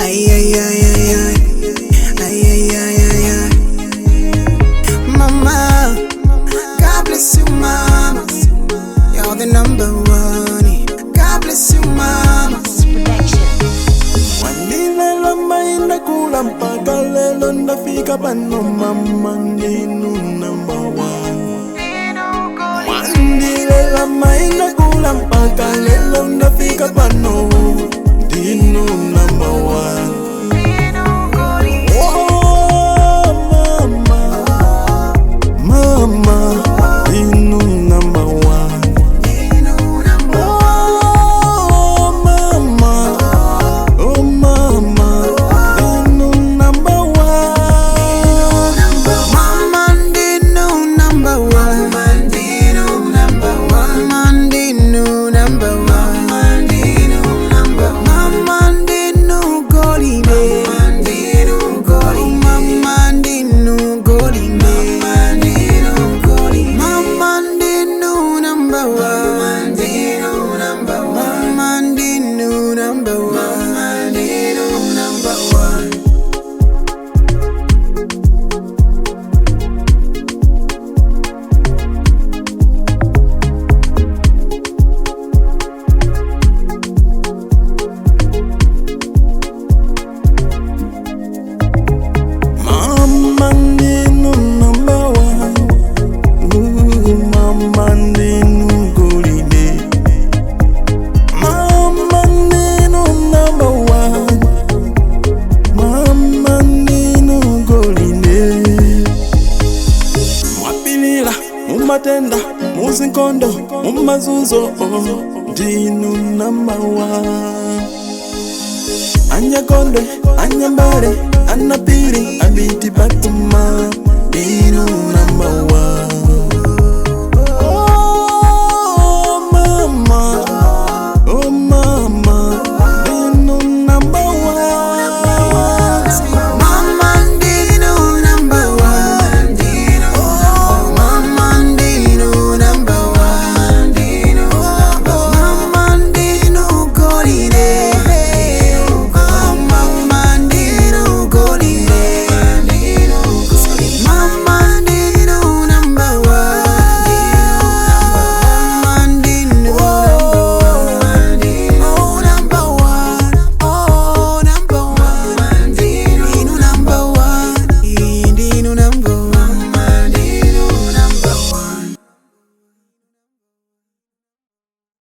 Ay, ay, ay, ay, ay. Ay, ay, ay, ay, ay. Mama, God bless you, mama. You're the number one. God bless you, mama. Wandilela maina kula mpaka lelo ndafika pano mama ndinu number one. Wandilela maina kula mpaka lelo ndafika pano ndinu number one. Oh, mama, mama, ndinu number one. Oh, mama. Oh mama, ndinu number one. Mama, ndinu number one. Mama, ndinu number one. Mama, ndinu number one. Mama, ndinu golide. Mama, ndinu golide. Mama, ndinu number one. Mama, ndinu number one. Number one. Mama ndinu number one. Ooh, mama ndinu golide. Mama ndinu number one. Mama ndinu golide. Mwapilila mumatenda muzinkondo mumazuzo oh, ndinu number one. Anyakondwe, anyambale, anapili, abiti batuma, ndinu number one.